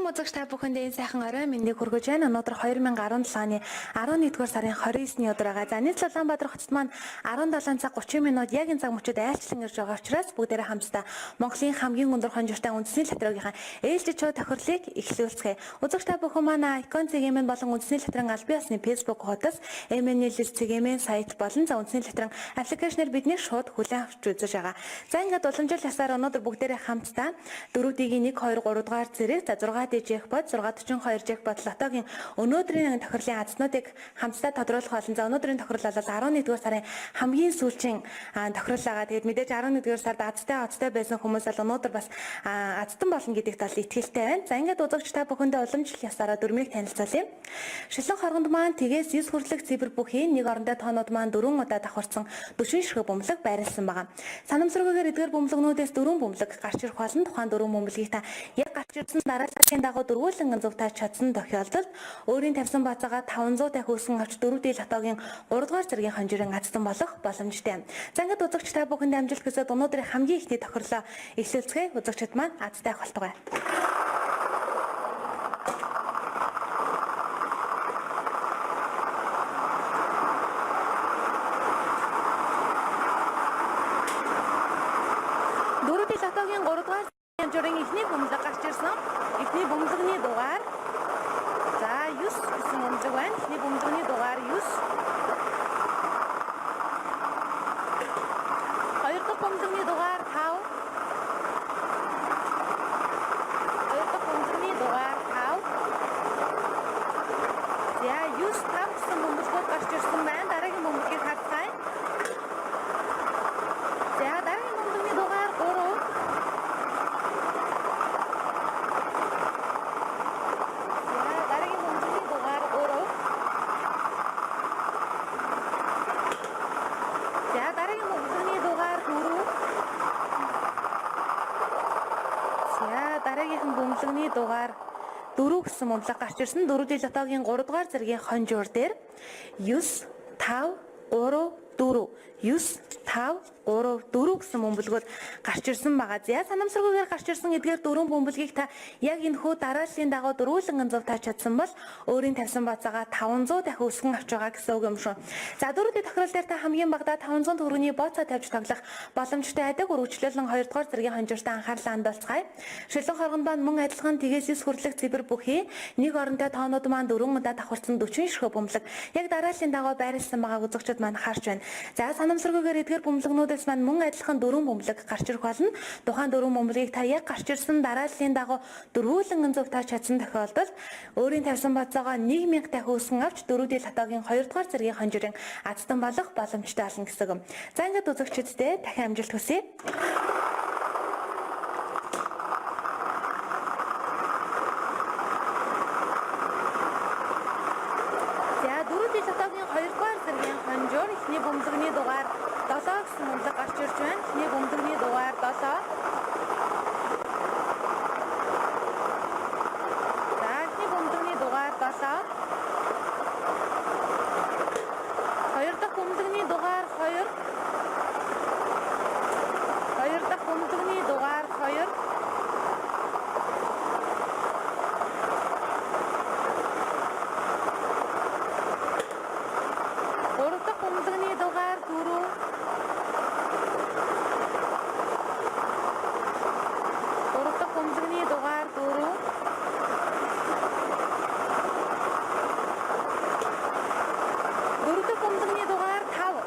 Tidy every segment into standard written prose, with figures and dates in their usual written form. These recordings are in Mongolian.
Эрхэм үзэгч та бүхэндээ энэ сайхан орой мэндийг хүргэж байна. Өнөөдөр 2017 оны 11-р сарын 29-ний өдөр байгаа. За нийслэл Улаанбаатар хотод маань 17 цаг 30 минут яг энэ цаг мөчид айлчлан ирж байгаа учраас бүгдээрээ хамтдаа Монголын хамгийн өндөр хонжиртай үндэсний лотерейгийнхаа ээлжид шоу тохирлыг эхлүүлцгээе. Үзэгч та бүхэн манай Icon CGM болон үндэсний лотерейн албан ёсны Facebook хуудас, MNL CGM сайт болон за үндэсний лотерейн аппликейшнээр биднийг шууд хүлээн авч үзэж байгаа. За ингээд уламжлал ясаар өнөөдөр бүгдээрээ хамтдаа 4D-ийн 1 2 3 дугаар зэрэг за 6D jackpot, 642 jackpot лотогийн өнөөдрийн тохирлын азнуудыг хамтдаа тодруулах болно. За өнөөдрийн тохирол бол 11-р сарын хамгийн сүүлийн тохирол байгаа. Тэгээд мэдээж 11-р сард азтай оцтой байсан хүмүүс бол өнөөдөр бас азтан болно гэдэгт бол итгэлтэй байна. За ингээд үзэгч та бүхэндээ уламжлал ясаараа дөрмийг танилцуулъя. Шилэн хоргонд маань тэгээс 9 хүртэлх цэвэр бүхий нэг орондоо тоонууд маань 4 удаа давхарсан 40 ширхэг бөмбөлөг байрлсан байгаа. Санамсаргүйгээр эдгээр бөмбөлгнүүдээс 4 бөмбөлөг гарч ирэх болон тухайн 4 бөмбөлгийг та яг гарч ирсэн дарааллын дагуу дөрвүүлэн зөв тааж чадсан тохиолдолд өөрийн тавьсан бацаагаа 500 дахь өсгөн авч 4D лотогийн 3 дугаар зэргийн хонжирын азтан болох боломжтой. За ингээд үзэгч та бүхэнд амжилт хүсээд өнөөдрийн хамгийн ихний тохирлоо эхлүүлцгээе. Үзэгчид маань азтай ах болтугай. Дөрөвдөл лотогийн 3 дугаар хэмжүүрийн эхний бөмбөлөг гарч ирсэн. Эхний бөмбөлөгний дугаар за 9 гэсэн бөмбөлөг байна. Эхний бөмбөлөгний дугаар 9. Хоёр дахь бөмбөлөгний дугаар 5. Хоёр дахь бөмбөлөгний дугаар 5. За 9 5 гэсэн бөмбөлгүүд гарч ирсэн байна. Дараагийн бөмбөлгийг харцгаая. За дараагийн бөмбөлөгний дугаар 3. За дараагийн бөмбөлөгний дугаар 3. За дараагийн бөмбөлөгний дугаар 4. За дараагийнхан бөмбөлөгний дугаар 4 гэсэн бөмбөлөг гарч ирсэн. 4 лотогийн 3 дугаар зэргийн хонжуур дээр 9 5 3 4 9 5 3 4 гэсэн бөмбөлгүүд гарч ирсэн байгаа. За санамсаргүйгээр гарч ирсэн эдгээр дөрвөн бөмбөлгийг та яг энэ хүү дарааллын дагуу дөрвөлэн зөв тааж чадсан бол өөрийн тавьсан бацаагаа 500 дахин өсгөн авч байгаа гэсэн үг юм шүү. За дөрөвдөө тохирол дээр та хамгийн багадаа 500 төгрөгийн бооцоо тавьж тоглох боломжтой байдаг. Үргэлжлүүлэн 2 дугаар зэргийн хонжиртой анхаарлаа хандуулцгаая. Шилэн хоргонд маань мөн адилхан тэгээс 9 хүртэлх цэвэр бүхий нэг оронтой тоонууд маань дөрвөн удаа давхарсан 40 ширхэг бөмбөлөг яг дарааллын дагуу байрлсан байгааг үзэгчид маань харж байна. За санамсаргүйгээр эдгээр бөмбөлгнүүдээс маань мөн адилхан дөрвөн бөмбөлөг гарч ирэх болно. Тухайн дөрвөн бөмбөлгийг та яг гарч ирсэн дарааллын дагуу дөрвүүлэн зөв тааж чадсан тохиолдолд өөрийн тавьсан бацаагаа 1000 дахин өсгөн авч 4D лотогийн 2 дугаар зэргийн хонжирын азтан болох боломжтой болно гэсэн үг. За ингээд үзэгчиддээ дахин амжилт хүсье. За 4D лотогийн 2 дугаар зэргийн хонжуур эхний бөмбөлгөний дугаар 7 гэсэн бөмбөлөг гарч ирж байна. Эхний бөмбөлгөний дугаар 7. За эхний бөмбөлгөний дугаар 7. Хоёр дахь бөмбөлгөний дугаар 2. Хоёр дахь бөмбөлгөний дугаар 2. Гурав дахь бөмбөлгөний дугаар 4. Гурав дахь бөмбөлгөний дугаар 4. Дөрөв дэх бөмбөлгөний дугаар 5.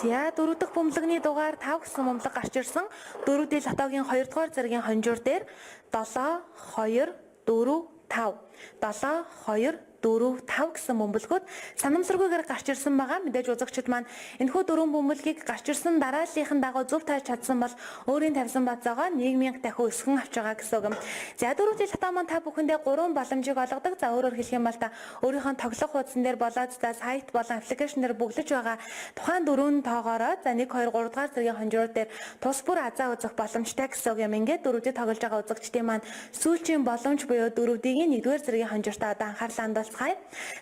За дөрөв дэх бөмбөлгөний дугаар 5 гэсэн бөмбөлөг гарч ирсэн. 4D лотогийн 2 дугаар зэргийн хонжуур дээр 7 2 4 5 7 2 4 5 гэсэн бөмбөлгүүд санамсаргүйгээр гарч ирсэн байгаа. Мэдээж үзэгчид маань энэхүү дөрвөн бөмбөлгийг гарч ирсэн дарааллынхын дагуу зөв тааж чадсан бол өөрийн тавьсан бацаагаа 1000 дахин өсгөн авч байгаа гэсэн үг юм. За дөрөв жил хатаа маань та бүхэндээ гурван боломжийг олгодог. За өөрөөр хэлэх юм бол та өөрийнхөө тоглох хуудсан дээр болоод за сайт болон аппликейшн дээр бөглөж байгаа тухайн дөрвөн тоогоороо за 1 2 3 дугаар зэргийн хонжрууд дээр тус бүр азаа үзэх боломжтой гэсэн үг юм. Ингээд дөрөвдөд тоглож байгаа үзэгчдийн маань сүүлчийн боломж буюу дөрөвдгийн 1-р зэргийн хонжиртаа одоо анхаарлаа хандуулцгаая. танилцуулцгаая.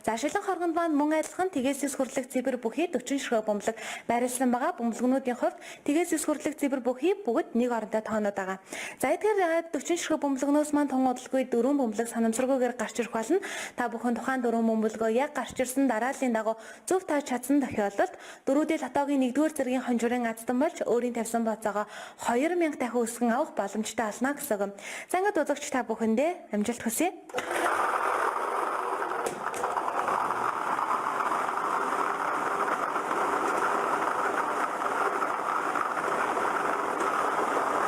За шилэн хоргонд маань мөн адилхан тэгээс 9 хүрлэг цэвэр бүхий 40 ширхэг бөмбөлөг байрлсан байгаа. Бөмбөлгнүүдийн хувьд тэгээс 9 хүрлэг цэвэр бүхий бүгд нэг оронтой тоонууд байгаа. За эдгээр 40 ширхэг бөмбөлгнөөс маань тун удалгүй 4 бөмбөлөг санамсаргүйгээр гарч ирэх болно. Та бүхэн тухайн 4 бөмбөлгөө яг гарч ирсэн дарааллын дагуу зөв тааж чадсан тохиолдолд 4D лотогийн 1-р зэргийн хонжирын азтан болж өөрийн тавьсан бооцоогоо 2000 дахин өсгөн авах боломжтой болно гэсэн үг. За ингээд үзэгч та бүхэндээ амжилт хүсье.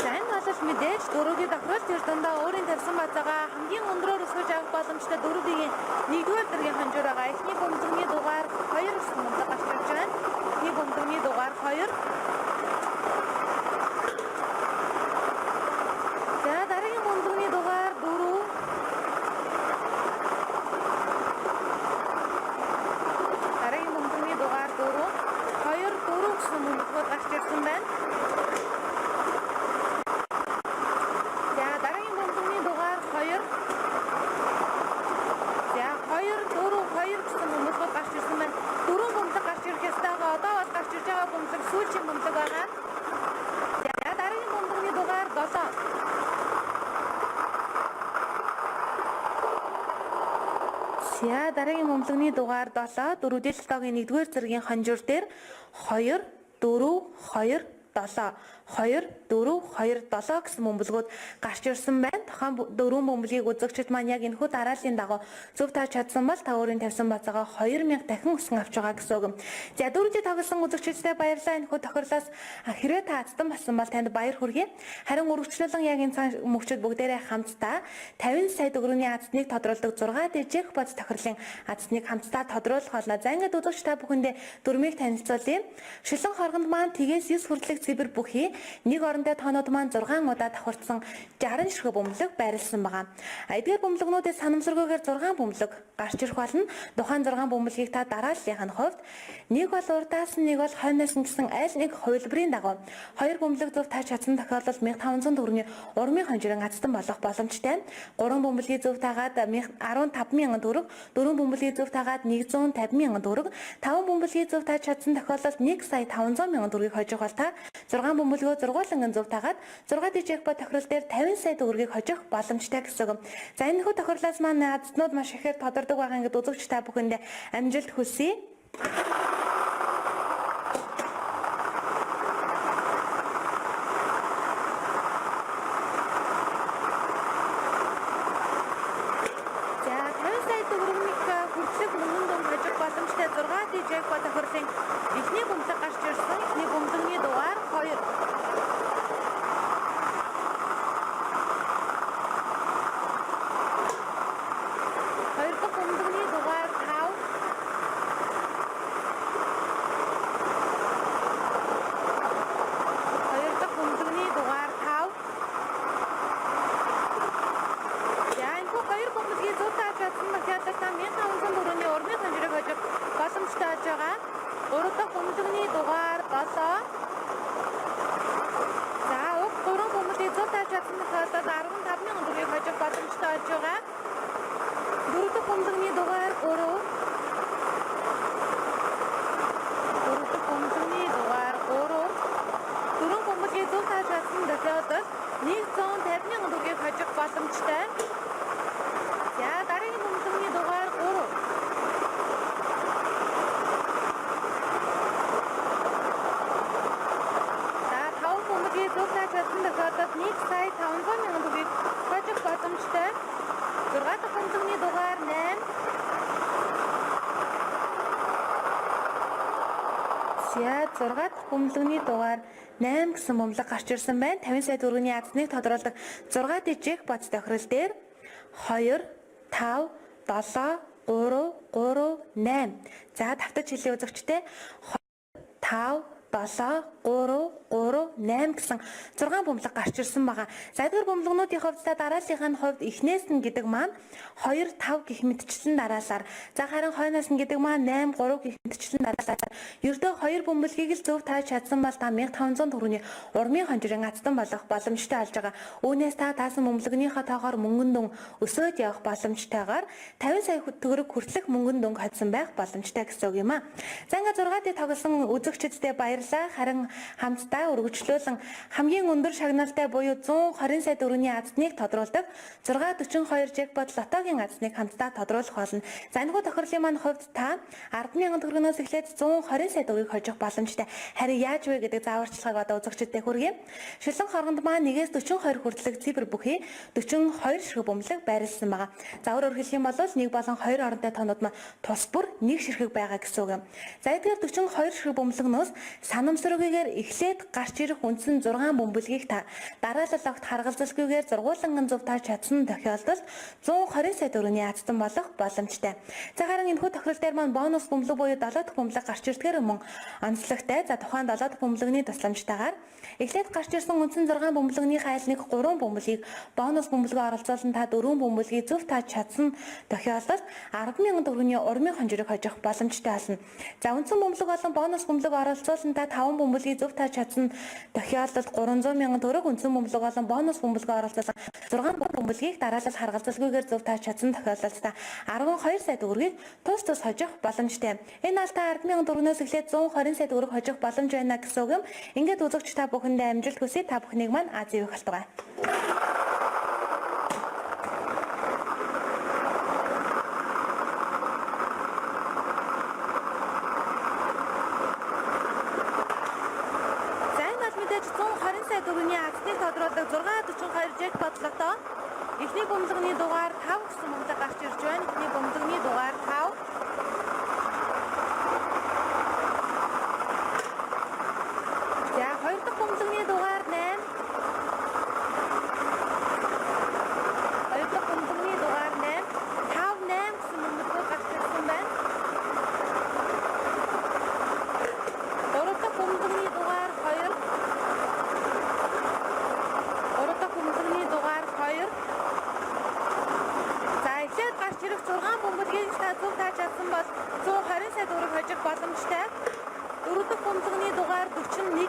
За энэ бол мэдээж дөрөвний тохирол тэр дундаа өөрийн тавьсан бацаагаа хамгийн өндрөөр өсгөж авах боломжтой дөрөвийн нэгдүгээр зэргийн хонжоор байгаа. Эхний бөмбөмний дугаар 2 гэсэн бөмбөг гарч ирж байна. Эхний бөмбөмний дугаар 2. За дараагийн бөмбөмний дугаар 4. Дараагийн бөмбөмний дугаар 4. 2 4 гэсэн бөмбөгүүд гарч ирсэн байна. За дараагийн бөмбөмний дугаар 2. За 2 4 2 гэсэн бөмбөлгүүд гарч ирсэн байна. Дөрвөн бөмбөлөг гарч ирэх ёстой байгаа. Одоо бол гарч ирж байгаа бөмбөлөг сүүлчийн бөмбөлөг байгаа. За дараагийн бөмбөмний дугаар 7. За дараагийн бөмбөлгөний дугаар 7 дөрөвдөл лотогийн 1-р зэргийн хонжуур дээр 2 4 2 7 2 4 2 7 гэсэн бөмбөлгүүд гарч ирсэн байна. Тухайн дөрвөн бөмбөлгийг үзэгчид маань яг энэхүү дарааллын дагуу зөв тааж чадсан бол та өөрийн тавьсан бацаагаа 2000 дахин өсгөн авч байгаа гэсэн үг. За дөрөвдөө тоглосон үзэгчдэд баярлалаа. Энэхүү тохирлоос хэрвээ та азтан болсон бол танд баяр хүргэе. Харин үргэлжлүүлэн яг энэ цааш мөгчөд бүгдээрээ хамтдаа 50 сая төгрөгийн азтныг тодруулдаг 6 дэжих бод тохирлын азтныг хамтдаа тодруулах болно. За ингээд үзэгч та бүхэндээ дөрмийг танилцуулъя. Шилэн хоргонд маань тэгээс 9 хүртэлх цэвэр бүхий нэг оронтой тоонууд маань 6 удаа давхарцсан 60 ширхэг бөмбөлөг байрлсан байгаа. Эдгээр бөмбөлгнүүдээс санамсаргүйгээр 6 бөмбөлөг гарч ирэх болно. Тухайн 6 бөмбөлгийг та дарааллынх нь хувьд нэг бол урдаас нь нэг бол хойноос нь гэсэн аль нэг хувилбарын дагуу хоёр бөмбөлөг зөв тааж чадсан тохиолдолд 1500 төгрөгийн урмын хонжирын азтан болох боломжтой. 3 бөмбөлгийг зөв таагаад 15000 төгрөг, 4 бөмбөлгийг зөв таагаад 150,000 төгрөг, 5 бөмбөлгийг зөв тааж чадсан тохиолдолд 1 сая 500 мянган төгрөгийг хожих бол та 6 бөмбөлгөө зургууланган зөв таагаад 6 дижекпо тохирол дээр 50 сая төгрөгийг хожих боломжтой гэсэн үг. За энэ хүү тохирлоос маань азтнууд маш ихээр тодордог байгаа ингээд үзэгч та бүхэндээ амжилт хүсье. За 50 сая төгрөгийн хүртэлх мөнгөн дүн хожих боломжтой 6 дижекпо тохирлын эхний бөмбөлөг гарч ирсэн. Эхний бөмбөлгөний дугаар 2. Хоёр дахь бөмбөлгөний дугаар 5. Хоёр дахь бөмбөлгөний дугаар 5. За энэхүү хоёр бөмбөлгийг зөв тааж чадсан тохиолдолд та 1500 төгрөгийн урмын хонжирыг хожих боломжтой болж байгаа. Гурав дахь бөмбөлгөний дугаар 7. За уг гурван бөмбөлгийг зөв тааж чадсан тохиолдолд 15000 төгрөгийг хожих боломжтой болж байгаа. Дөрөв дэх бөмбөлгөний дугаар 3. Дөрөв дэх бөмбөлгөний дугаар 3. Дөрвөн бөмбөлгийг зөв тааж чадсан тохиолдолд 150 мянган төгрөгийг хожих боломжтой. За дараагийн бөмбөлгөний дугаар 3. За таван бөмбөлгийг зөв тааж чадсан тохиолдолд 1 сая 500 мянган төгрөгийг хожих боломжтой. 6 дахь бөмбөлгөний дугаар 8. За 6 дахь бөмбөлгөний дугаар 8 гэсэн бөмбөлөг гарч ирсэн байна. 50 сая төгрөгийн азтныг тодруулдаг 6 дижих бод тохирол дээр 2 5 7 3 3 8. За давтаж хэлье үзэгчтэй 5 7 3 3 8 гэсэн 6 бөмбөлөг гарч ирсэн байгаа. За эдгээр бөмбөлгнүүдийн хувьд та дарааллынхаа нь хувьд эхнээс нь гэдэг маань 2 5 гэх мэтчлэн дараалал. За харин хойноос нь гэдэг маань 8 3 гэх мэтчлэн дараалал. Ердөө 2 бөмбөлгийг л зөв тааж чадсан бол та 1500 төгрөгийн урмын хонжирын азтан болох боломжтой болж байгаа. Үүнээс та таасан бөмбөлгөнийхөө тоогоор мөнгөн дүн өсөөд явах боломжтойгоор 50 сая төгрөг хүртэлх мөнгөн дүнг хоцсон байх боломжтой гэсэн үг юм а. За ингээд 6 д тоглосон үзэгчдэдээ баярлалаа. Харин хамтдаа өргөжлүүлэн хамгийн өндөр шагналтай буюу 120 сая төгрөгийн азтныг тодруулдаг 642 джекпот лотогийн азтныг хамтдаа тодруулах болно. За энэхүү тохирлын маань хувьд та 10,000 төгрөгнөөс эхлээд 120 сая төгрөгийг хожих боломжтой. Харин яаж вэ гэдэг зааварчилгааг одоо үзэгчдэд хүргэе. Шилэн хоргонд маань 1-ээс 42 хүртэлх цифр бүхий 42 ширхэг бөмбөлөг байрлсан байгаа. За өөрөөр хэлэх юм бол 1 болон 2 оронтой тоонууд маань тус бүр нэг ширхэг байгаа гэсэн үг юм. За эдгээр 42 ширхэг бөмбөлгнөөс санамсаргүйгээр эхлээд гарч ирэх үндсэн 6 бөмбөлгийг та дараалал огт харгалзалгүйгээр зургууланган зөв тааж чадсан тохиолдолд 120 сая төгрөгийн азтан болох боломжтой. За харин энэхүү тохирол дээр маань бонус бөмбөлөг буюу 7 дахь бөмбөлөг гарч ирдгээр мөн онцлогтой. За тухайн 7 дахь бөмбөлөгний тусламжтайгаар эхлээд гарч ирсэн үндсэн 6 бөмбөлөгний хайл нэг 3 бөмбөлгийг бонус бөмбөлгөө оролцуулан та 4 бөмбөлгийг зөв тааж чадсан тохиолдолд 10,000 төгрөгийн урмын хонжирыг хожих боломжтой болно. За үндсэн бөмбөлөг болон бонус бөмбөлөг оролцуулан та 5 бөмбөлгийг зөв тааж чадсан тохиолдолд 300,000 төгрөг, үндсэн бөмбөлөг болон бонус бөмбөлгөө оролцуулан 6 бөмбөлгийг дараалал харгалзалгүйгээр зөв тааж чадсан тохиолдолд та 12 сая төгрөгийг тус тус хожих боломжтой. Энэ бол та 10,000 төгрөгнөөс эхлээд 120 сая төгрөг хожих боломж байна гэсэн үг юм. Ингээд үзэгч та бүхэндээ амжилт хүсье. Та бүхнийг маань Азийн их болтугай. За энэ бол мэдээж 120 сая төгрөгийн азтыг тодруулдаг 642 джекпот лото. Эхний бөмбөлгөний дугаар 5 гэсэн бөмбөлөг гарч ирж байна. Эхний бөмбөлгөний дугаар 5. За хоёр дахь бөмбөлгөний дугаар 8. Хоёр дахь бөмбөлгөний дугаар 8. 5 8 гэсэн бөмбөлгүүд гарч ирсэн байна. Гурав дахь бөмбөлгөний дугаар 2. Гурав дахь бөмбөлгөний дугаар 2. За эхлээд гарч ирэх 6 бөмбөлгийг та зөв тааж чадсан бол 120 сая төгрөг хожих боломжтой. Дөрөв дэх бөмбөлгөний дугаар 41.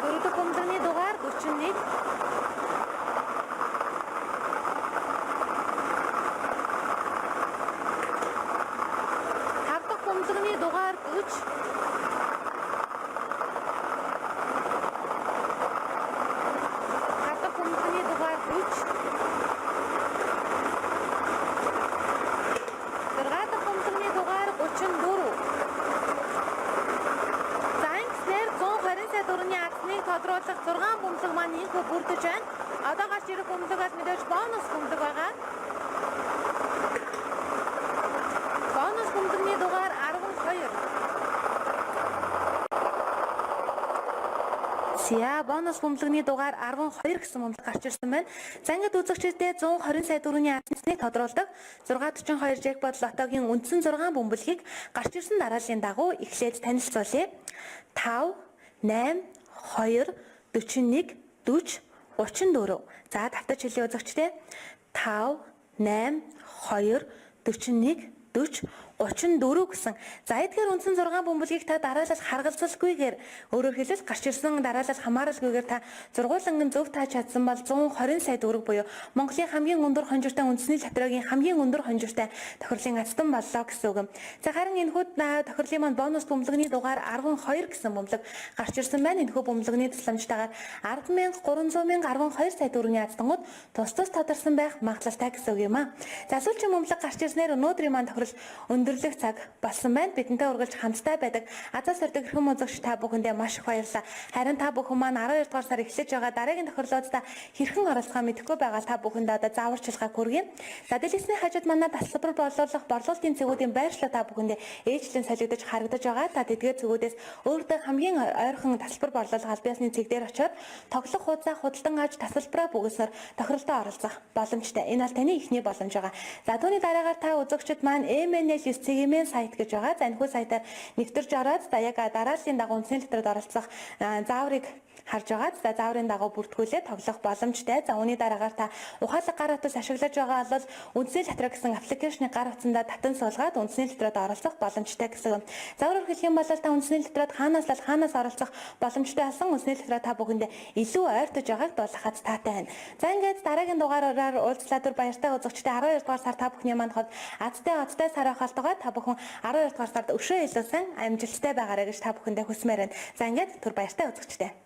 Дөрөв дэх бөмбөлгөний дугаар 41. Тав дахь бөмбөлгөний дугаар 40. Тав дахь бөмбөлгөний дугаар 40. Зургаа дахь бөмбөлгөний дугаар 34. За ингэснээр 120 сая төгрөгийн азтныг тодруулах 6 бөмбөлөг маань инхүү бүрдэж байна. Одоо гарч ирэх бөмбөлөг бол мэдээж бонус бөмбөлөг байгаа. Бонус бөмбөлгөний дугаар 12. За бонус бөмбөлгөний дугаар 12 гэсэн бөмбөлөг гарч ирсэн байна. За ингээд үзэгчдээ 120 сая төгрөгийн азтныг тодруулдаг 642 джекпот лотогийн үндсэн 6 бөмбөлгийг гарч ирсэн дарааллын дагуу эхлээд танилцуулъя. 5 8 2 41 40 34. За тавтаж хэлье үзэгчдээ. 5 8 2 41 40 34 гэсэн. За эдгээр үндсэн 6 бөмбөлгийг та дараалал харгалзалгүйгээр өөрөөр хэлбэл гарч ирсэн дараалал хамааралгүйгээр та зургууланган зөв тааж чадсан бол 120 сая төгрөг буюу Монголын хамгийн өндөр хонжиртай үндэсний лотерейгийн хамгийн өндөр хонжиртай тохирлын азтан боллоо гэсэн үг юм. За харин энэхүү тохирлын маань бонус бөмбөлгөний дугаар 12 гэсэн бөмбөлөг гарч ирсэн байна. Энэхүү бөмбөлгөний тусламжтайгаар 10,300,012 сая төгрөгийн азтангууд тус тус тодорсон байх магадлалтай гэсэн үг юм а. За сүүлчийн бөмбөлөг гарч ирснээр өнөөдрийн маань тохирол өндөрлөх цаг болсон байна. Бидэнтэй үргэлж хамттай байдаг азаас өрдөг эрхэм үзэгч та бүхэндээ маш их баярлалаа. Харин та бүхэн маань 12 дугаар сар эхлэж байгаа дараагийн тохирлоодаа хэрхэн оролцохоо мэдэхгүй байгаа та бүхэндээ одоо зааварчилгаа хүргье. За дэлгэцний хажууд манай тасалбар борлуулах борлуулалтын цэгүүдийн байршлаа та бүхэндээ ээжлэн солигдож харагдаж байгаа. Та тэдгээр цэгүүдээс өөртөө хамгийн ойрхон тасалбар борлуулах аль биесны цэг дээр очиод тоглох хуудасаа худалдан авч тасалбараа бүгэлснээр тохиролтоо оролцох боломжтой. Энэ бол таны эхний боломж байгаа. За түүний дараагаар та үзэгчид маань MNL 9 цэгийн сайт гэж байгаа. За, энэхүү сайтаар нэвтэрж ороод, за, яг дарааллын дагуу үндэсний даалгаврад оролцох зааврыг харж байгаа. За, зааврын дагуу бүртгүүлээ тоглох боломжтой. За, үүний дараагаар та ухаалаг гар утас ашиглаж байгаа бол үндэсний даалгавар гэсэн application ы гар утсандаа татан суулгаад үндэсний даалгаврад оролцох боломжтой гэсэн. За, өөрөөр хэлэх юм бол та үндэсний даалгаврад хаанаас л хаанаас оролцох боломжтой болсон, үндэсний даалгавраа та бүхэндээ илүү ойртож байгааг дуулгахад таатай байна. За, ингээд дараагийн дугаараар уулзлаа, түр баяртай, үзэгчдээ. 12 дугаар сар та бүхний манд хувьд азтай одтой сар байх болтугай. Та бүхэн 12 дугаар сард өшөө илүү сайн амжилттай байгаарай гэж та бүхэндээ хүсмээр байна. За, ингээд түр баяртай, үзэгчдээ.